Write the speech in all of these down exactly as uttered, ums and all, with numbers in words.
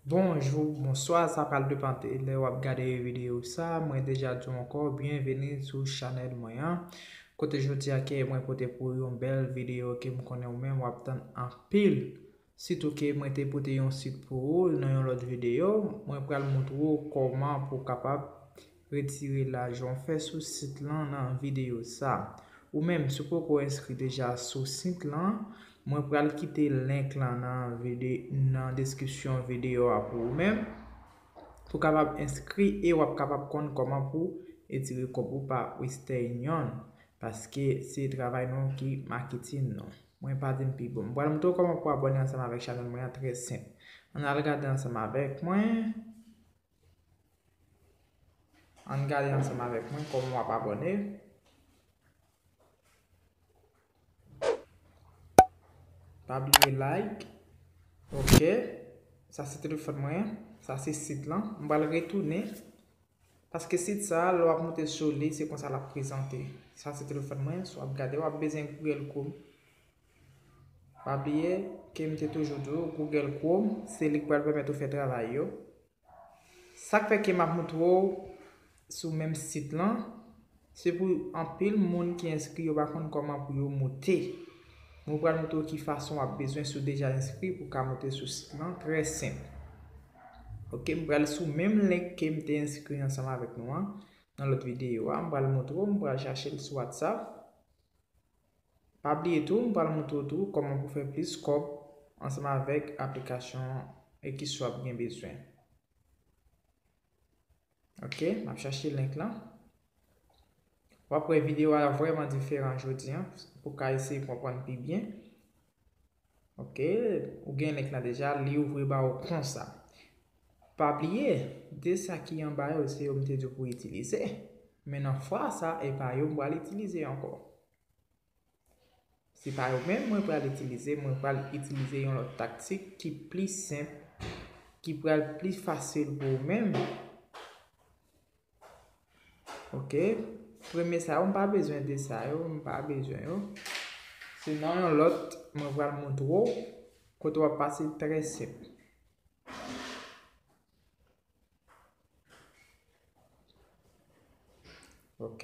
Bonjou, bonswa, sa pral depann de lè w ap gade videyo sa. Mwen deja di w ankò, byenveni sou chanèl mwen an. Kote jodi a ke mwen pote pou yon bèl videyo ke m konnen ou menm w ap tann anpil. Sitou ke mwen te pote yon sit pou ou nan yon lòt videyo. Mwen pral montre w kòman pou w kapab retire lajan w fè sou sit lan nan videyo sa. Ou menm, si w poko enskri deja sou sit lan, mwen pral kite link lan nan vide-, nan deskripsyon videyo a pou ou menm. Pou w kapab enskri e w ap kapab konn kòman pou w retire kòb ou pa Western Union. Paske se travay nou ki maketin nou. Mwen pa di m pi bon. Mwen pral montre w kòman pou abòne ansanm avèk chanèl mwen an, trè senp. Ann al gade ansanm avèk mwen. Ann gade ansanm avèk mwen kòman w ap abòne. Pa bliye like. Ok. Sa se telefòn mwen. Sa se sit lan. M pral retounen. Paske sit sa, lè w ap moute sou li, se konsa l ap prezante. Sa se telefòn mwen. Si w ap gade, w ap bezwen Google Chrome. Pa bliye ke m te toujou di w, Google Chrome, se li k pral pèmèt ou fè travay yo. Sa k fè ke m ap montre w sou menm sit lan, se pou anpil moun ki enskri yo pa konn kòman pou yo moute. Mwen pral montre w ki fason w ap bezwen si w deja enskri pou w ka moute sou sit lan, trè senp. Ok, m pral sou menm link ke m te enskri ansanm avèk nou an nan lòt videyo a. M pral montre w, m pral chache l sou WhatsApp. Pa bliye tou, m pral montre w tou kòman pou fè plis kòb ansanm avèk aplikasyon e ki sa w ap gen bezwen. Ok, m ap chache link lan. W ap wè videyo a vrèman diferan jodi a, pou w ka eseye konprann pi byen. Ok, ou gen link lan deja, li ouvri ba ou konsa. Pa bliye, de sa ki anba yo, se yo m te di w pou w itilize. Men nan fwa sa, e pa yo m pral itilize ankò. Se pa yo menm mwen pral itilize, mwen pral itilize yon lòt taktik ki pli senp, ki pral pli fasil pou ou menm. Ok, premye sa yo, m pa bezwen de sa yo, m pa bezwen yo. Se nan yon lòt, mwen pral montre w kote w ap pase, trè senp. Ok.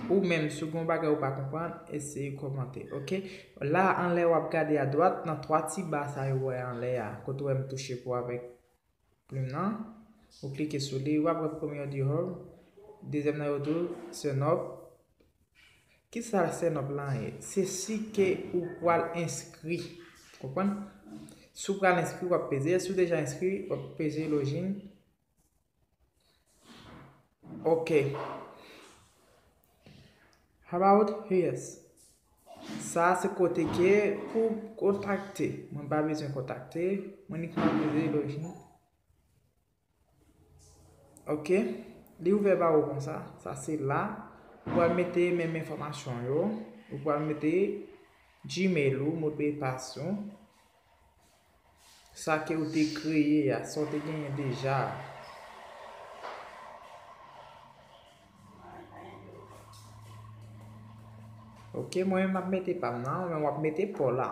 Ou menm, si w gen yon bagay ou pa konprann, eseye kòmante, ok? La, anlè w ap gade adwat, nan twa ti ba sa yo wè anlè a, kote w wè m touche pou avèk plim nan, ou klike sou li, w ap wè premye yo di home, dezyèm nan yo di w sign up. Kisa sign up lan ye? Se si ke ou pral enskri. Konprann? Si w pral enskri, w ap peze. Si w deja enskri, w ap peze login. Ok. How about here? Sa se kote ke pou kontakte. Mwen pa bezwen kontakte. Mwen inikman peze login. Ok. Li ouvè ba ou konsa. Sa se la. Ou pral mete menm enfòmasyon yo. Ou pral mete Gmail ou, modpepas ou. Sa ke ou te kreye a, sa w te genyen deja a. Ok, mwen menm m ap mete pa m nan, ou menm w ap mete pa w la.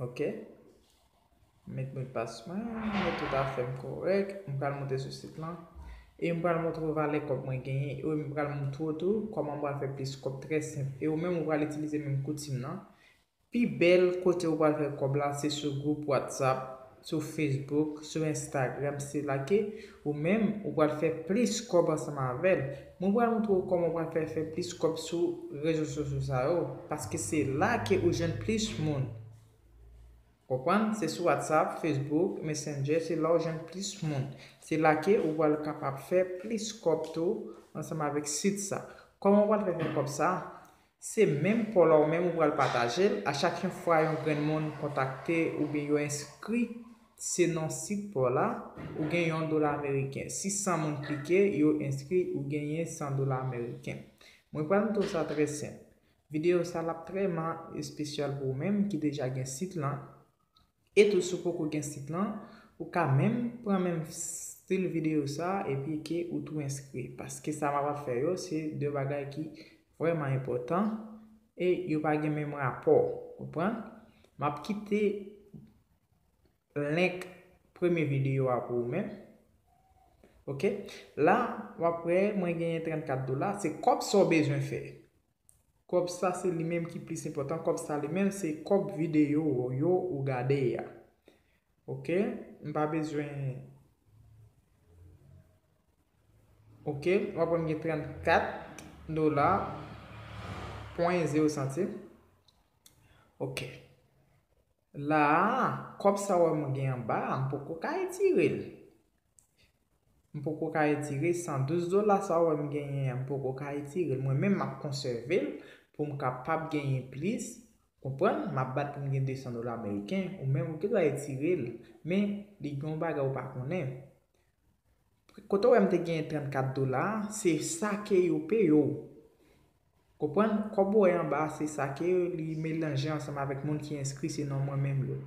Ok. Met modpas mwen, met tout afè m kòrèk. M pral monte sou sit lan. E m pral montre w valè kòb mwen genyen. E m pral montre w tou kòman m pral fè plis kòb trè senp. E ou menm ou pral itilize menm koutim nan. Pi bèl kote ou pral fè kòb la, se sou gwoup WhatsApp, sou Facebook, sou Instagram. Se la ke ou menm ou pral fè plis kòb ansanm avè l. Mwen pral montre w kòman ou pral fè, fè plis kòb sou rezo sosyo sa yo. Paske se la ke ou jwenn plis moun. Konprann? Se sou WhatsApp, Facebook, Messenger, se la ou jwenn plis moun. Se la ke ou pral kapab fè plis kòb tou ansanm avèk sit sa. Kòman ou pral fè fè kòb sa? Se menm pa w la ou menm ou pral pataje l. A chak yon fwa yon grenn moun kontakte oubyen yo enskri, se nan sit pa w la, ou gen yon dola ameriken. Si san moun klike, yo enskri, ou genyen san dola ameriken. Mwen pral montre w sa trè senp. Videyo sa l ap trèman espesyal pou ou menm ki deja gen sit lan. E tou, si w poko gen sit lan, ou ka menm pran menm stil videyo sa epi ke ou tou enskri. Paske sa m ap fè yo, se de bagay ki vrèman enpòtan e yo pa gen menm rapò. Konprann? M ap kite link premye videyo a pou ou menm. Ok? La, w ap wè, mwen genyen trannkat dola. Se kòb sa w bezwen fè. Kòb sa se li menm ki plis enpòtan. Kòb sa li menm se kòb videyo yo ou gade a. Ok? M pa bezwen. Ok? W ap wè m gen trannkat dola pwen zewo santim. Ok. La a, kòb sa w wè m gen anba a, m poko ka etire l. M poko ka etire san douz dola sa w wè m genyen an, m poko ka etire l. Mwen menm, m ap konsève l pou m kapab genyen plis. Konprann? M ap bat pou m gen de san dola ameriken. Ou menm, ou gen dwa etire l. Men, li gen yon bagay ou pa konnen. Kote w wè m te genyen trannkat dola a, se sa ke yo peye w. Konprann? Kòb ou wè anba a, se sa ke li melanje ansanm avèk moun ki enskri, se non mwen menm yo.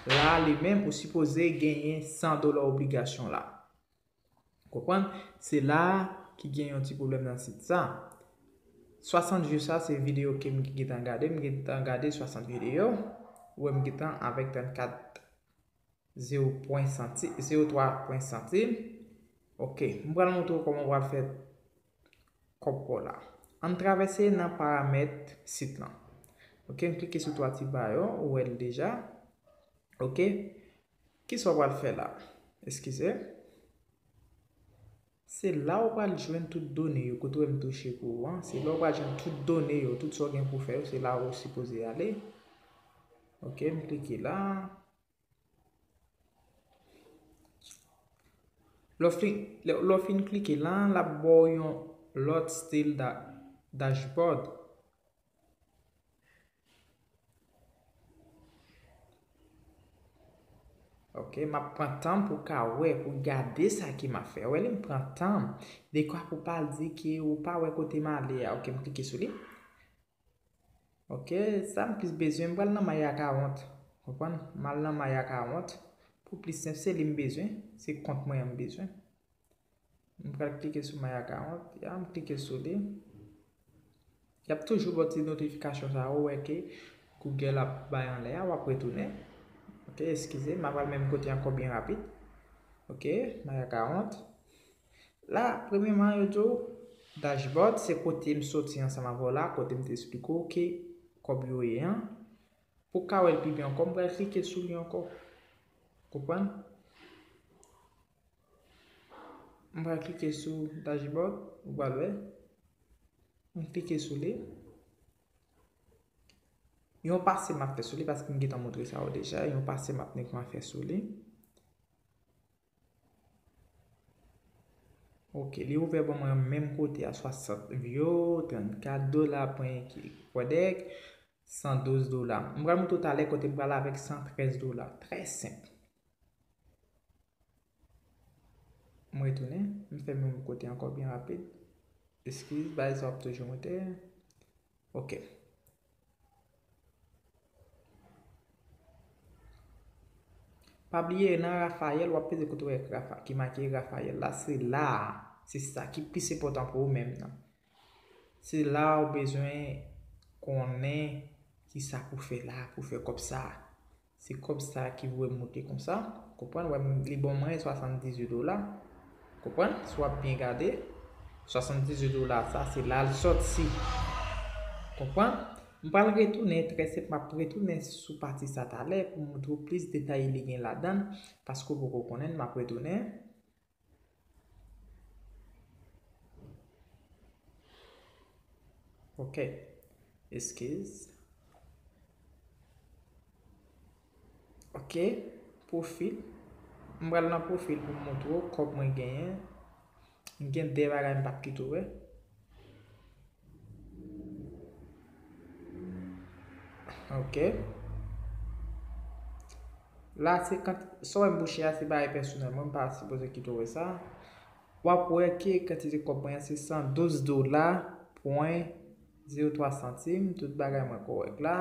La a, li menm, ou sipoze genyen san dola obligasyon la. Konprann? Se la a ki gen yon ti pwoblèm nan sit sa. Swasant view sa, se videyo ke m gentan gade. M gentan gade swasant videyo. Ou wè m gentan avèk trannkat zewo pwen santi, zewo twa pwen santim. Ok, m pral montre w kòman w pral fè kòb pa w la. Ann travèse nan paramèt sit lan. Ok, m klike sou twa ti ba yo, ou wè l deja. Ok, kisa w pral fè la? Eskize. Se la w pral jwenn tout done yo, kote w wè m touche pou ou an. Se la w pral jwenn tout done yo, tout sa w gen pou fè yo, se la w sipoze ale. Ok, m klike la. Lè w fin, lè, lè w fin klike la, l ap ba w yon lòt stil da, dashboard. Ok, m ap pran tan m pou ka wè, pou gade sa ke m ap fè. Wè li, m pran tan m. Dekwa pou pa di ke ou pa wè kote m ale a. Ok, m klike sou li. Ok, sa m plis bezwen, m pral nan may akawont. Konprann? M al nan may akawont. Pou plis senp, se li m bezwen. Se kont mwen an m bezwen. M pral klike sou my account. Ya, m klike sou li. Y ap toujou ba w ti notifikasyon sa yo, ou wè ke Google ap bay anlè a, w ap retounen. Ok, eskize, m a pral menm kote ankò byen rapid. Ok, my account. La, premyèman, yo di w dashboard, se kote m soti ansanm avè w la, kote m te esplike w ke kòb yo ye an. Pou w ka wè l pi byen ankò, m pral klike sou li ankò. Konprann? M pral klike sou dashboard, ou pral wè. M klike sou li. Yon pase m ap fè sou li, paske m gentan montre sa yo deja. Yon pase m ap nèk m ap fè sou li. Ok, li ouvè ban mwen menm kote a, swasant vyo, trannkat dola, pwen ki kwadèk, san douz dola. M pral montre w talè kote m pral avèk san trèz dola. Trè senp. M retounen, m fè menm kote ankò byen rapid. Eskiz, bagay sa w ap toujou monte. Ok. Pa bliye, nan Raphaël, w ap peze kote w wè Rafa-, ki make Raphaël la, se la a. Se sa ki plis enpòtan pou ou menm nan. Se la a w bezwen konnen ki sa pou fè la, pou fè kòb sa. Se kòb sa ki voye m monte konsa. Konprann? Wè m, li ban mwen swasanndizuit dola. Konprann? Si w ap byen gade, swasanndizuit dola sa, se la l sòti. Konprann? M pral retounen, trè senp, m ap retounen sou pati sa talè pou m montre w plis detay li gen ladan l, paske w poko konnen l, m ap retounen. Ok. Eskiz. Ok. Pwofil. M pral nan pwofil pou m montre w kòb mwen genyen. M gen de bagay m p ap kite w wè. Ok. La, se kant-, sa w wè m bouche a, se bagay pèsonèl mwen, m pa sipoze kite w wè sa. W ap wè ke kantite kòb mwen an se san douz dola, pwen zewo twa santim, tout bagay mwen kòrèk la.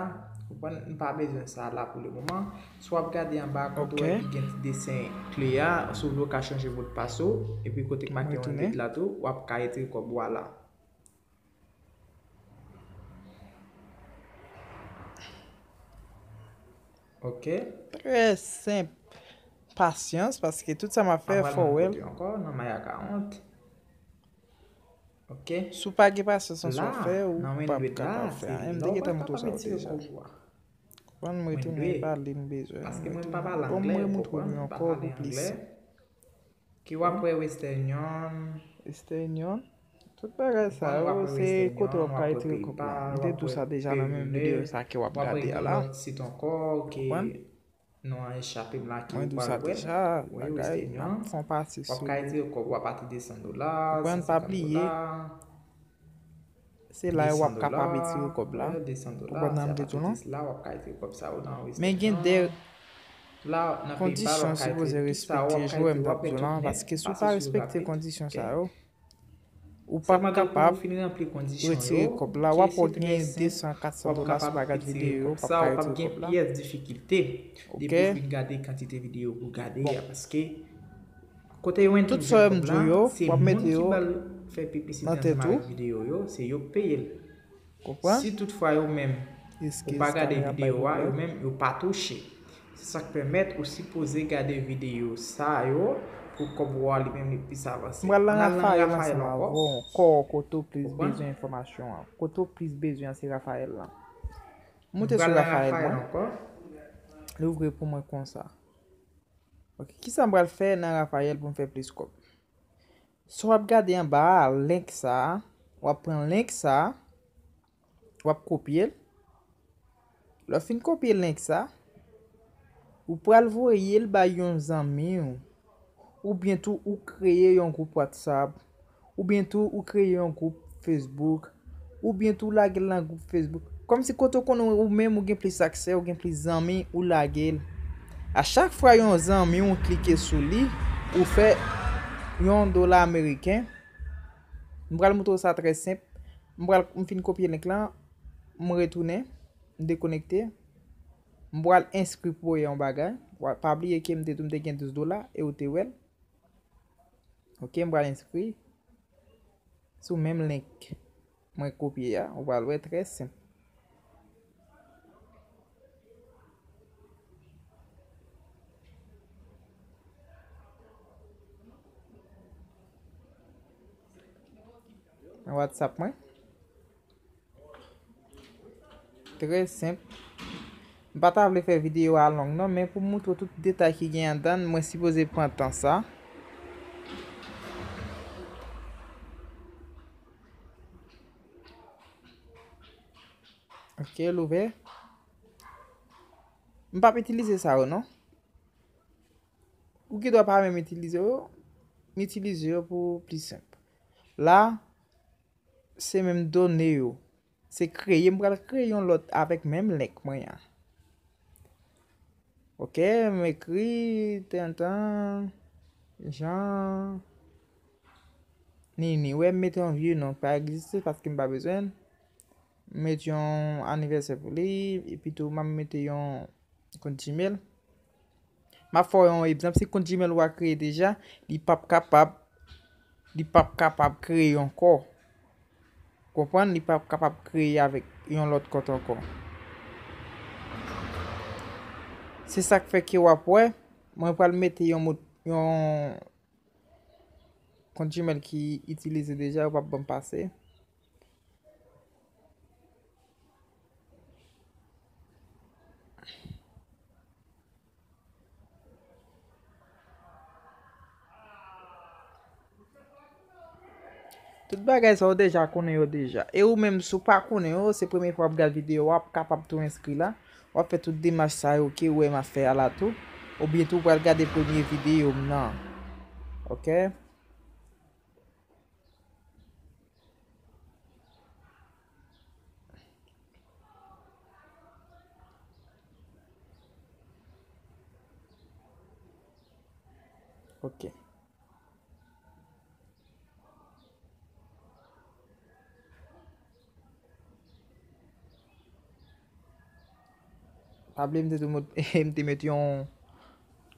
Konprann? M pa bezwen sa la pou le moman. Si w ap gade anba kote w wè ki gen ti desen kle a, si w vle w ka chanje modpas ou, epi kote k make yon date la tou, w ap ka retire kòb ou a la. Ok. Trè senp. Pasyans, paske tout sa m ap fè, fò w wè l. Ankò, nan Maya karant. Ok. Si w pa gen pasyans nan sa w fè, ou p ap kapab fè anyen. M te gentan montre w sa yo deja. Konprann, m retounen pale, m bezwen. Paske mwen pa pale anglè, ou konprann, m pa pale anglè. Ki w ap wè Western Union. Western Union. Tout bagay sa yo, se kote w ap ka retire kòb la. M te di w sa deja nan menm videyo sa ke w ap gade a la. Konprann? Non an echape m la ki ou pral wè. Wi, Western Union. W ap ka retire kòb ou apati de san dola, san senkant dola. Se la w ap kapab retire kòb la. Konprann nan m te di w lan. Men gen de kondisyon w sipoze respekte, jan m t ap di w lan, paske si w pa respekte kondisyon sa yo, ou p ap kapab retire kòb la. W ap wè w gen de san, kat san dola si w pa gade videyo yo, w p ap ka retire kòb la. Ok. Tout sa yo m di w yo, w ap mete yo nan tèt ou. Konprann? Si toutfwa yo menm, ou pa gade videyo a, yo menm, yo pa touche. Se sa k pèmèt ou sipoze gade videyo sa yo pou kòb ou a li menm li plis avanse. M pral nan Raphael ansanm avè w ankò, kote w plis bezwen enfòmasyon an. Kote w plis bezwen an se Raphael lan. Moute sou Raphael mwen. Li ouvri pou mwen konsa. Ok, kisa m pral fè nan Raphael pou m fè plis kòb? Si w ap gade anba a, link sa a, w ap pran link sa a, w ap kopye l. Lè w fin kopye link sa, ou pral voye l bay yon zanmi w, oubyen tou ou kreye yon gwoup WhatsApp, oubyen tou ou kreye yon gwoup Facebook, oubyen tou ou lage l nan gwoup Facebook. Kòmsi kote w konnen ou menm ou gen plis aksè, ou gen plis zanmi, ou lage l. A chak fwa yon zanmi w klike sou li, ou fè yon dola ameriken. M pral montre w sa trè senp. M pral, m fin kopye link lan, m retounen, m dekonekte. M pral enskri pou w wè yon bagay. Pa bliye ke m te di w m te gen douz dola e ou te wè l. Ok, m pral enskri sou menm link mwen kopye a, ou pral wè trè senp. Nan WhatsApp mwen. Trè senp. M pa ta vle fè videyo a long non, men pou m montre w tout detay ki gen anndan l, mwen sipoze pran tan sa. Ok, l ouvè. M p ap itilize sa yo non. Ou gen dwa pa menm itilize yo. M itilize yo pou pli senp. La, se menm done yo. Se kreye, m pral kreye yon lòt avèk menm link mwen an. Ok, m ekri Tantan Jan Nini. Wè, m mete yon vye non k pa egziste paske m pa bezwen l. M met yon anivèsè pou li, epi tou m ap mete yon kont Gmail. M ap fè w yon egzanp, si kont Gmail ou a kreye deja, li p ap kapab, li p ap kapab kreye ankò. Konprann? Li p ap kapab kreye avèk yon lòt kont ankò. Se sa k fè ke w ap wè, mwen pral mete yon mo, yon kont Gmail ki itilize deja, yo p ap ban m pase. Tout bagay sa w deja konnen yo deja. E ou menm, si w pa konnen yo, se premye fwa w ap gad videyo a, w ap kapab tou enskri la. W ap fè tout demach sa yo ke ou wè m ap fè a la tou. Oubyen tou, w pral gade premye videyo m nan. Ok? Ok. Pa bliye m te tou met, m te met yon,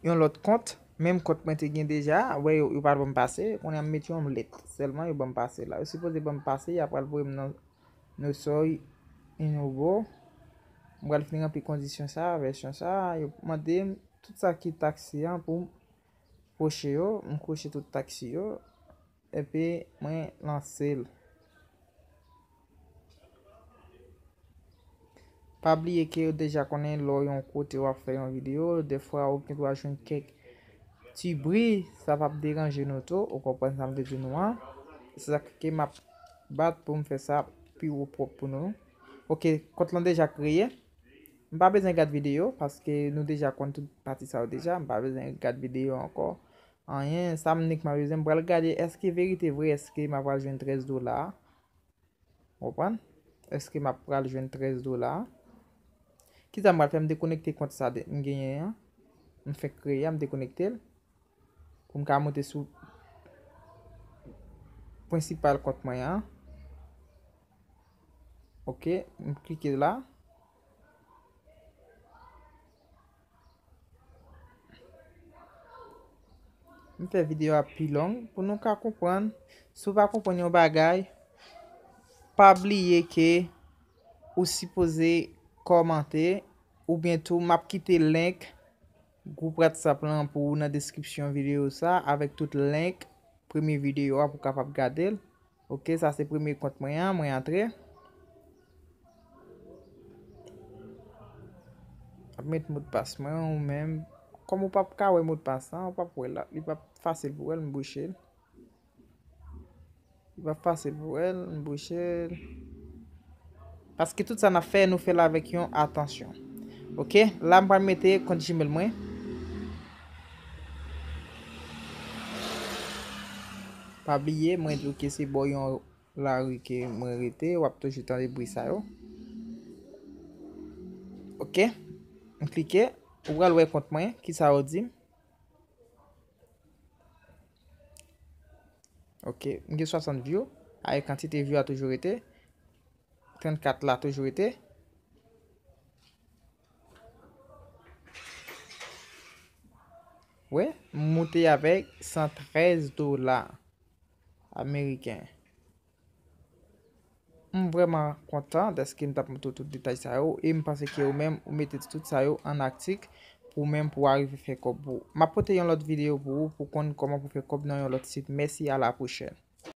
yon lòt kont. Menm kont mwen te gen deja, wè, yo, yo pa t ban m pase. Kounye a m met yon lèt. Sèlman yo ban m pase la. Yo sipoze ban m pase, y ap pral voye m nan No Soy Innubo. M pral fin ranpli kondisyon sa, vèsyon sa. Yo mande m tout sa ki taksi an pou m koche yo. M koche tout taksi yo. Epi mwen lanse l. Pa bliye ke yo deja konnen lè w yon kote w ap fè yon videyo, dèfwa ou gen dwa jwenn kèk ti bri, sa p ap deranje nou tou, ou konprann sa m vle di nou an. Se sa ke m ap bat pou m fè sa pi wo pwòp pou nou. Oke, kont lan deja kreye. M pa bezwen gad videyo, paske nou deja konn tout pati sa yo deja. M pa bezwen gad videyo ankò. Anyen, sa m nik m ap bezwen, m pral gade èske verite vre, èske m ap pral jwenn trèz dola a. Ou konprann? Èske m ap pral jwenn trèz dola a? Kisa m pral fè? M dekonekte kont sa de, m genyen an. M fèk kreye a, m dekonekte l. Pou m ka moute sou prensipal kont mwen an. Oke, m klike la. M fè videyo a pi long pou nou ka konprann. Si w pa konprann yon bagay, pa bliye ke ou sipoze kòmante, oubyen tou m ap kite link gwoup WhatsApp lan pou ou nan deskripsyon videyo sa, avèk tout link premye videyo a pou w kapab gade l. Oke, sa se premye kont mwen an, mwen antre. Ap met modpas mwen, ou menm. Kòm ou p ap ka wè modpas lan, ou p ap wè l la, li p ap fasil pou wè l, m bouche l. Li p ap fasil pou wè l, m bouche l. Paske tout sa n ap fè, nou fè l avèk yon atansyon. Oke, la m pral mete kont Gmail mwen. Pa bliye, mwen di w ke se bò yon lari ke mwen rete, w ap toujou tande bri sa yo. Oke, m klike, ou pral wè kont mwen, kisa yo di m. Oke, m gen swasant view, a kantite view a toujou rete. Trannkat la toujou rete. Wi, m moute avèk san trèz dola ameriken. M vrèman kontan dèske m t ap montre w tout detay sa yo, e m panse ke ou menm, ou mete tout sa yo an aktik pou ou menm pou w arive fè kòb pou ou. M ap pote yon lòt videyo pou ou, pou konn kòman pou fè kòb nan yon lòt sit. Mèsi, a la pwochèn.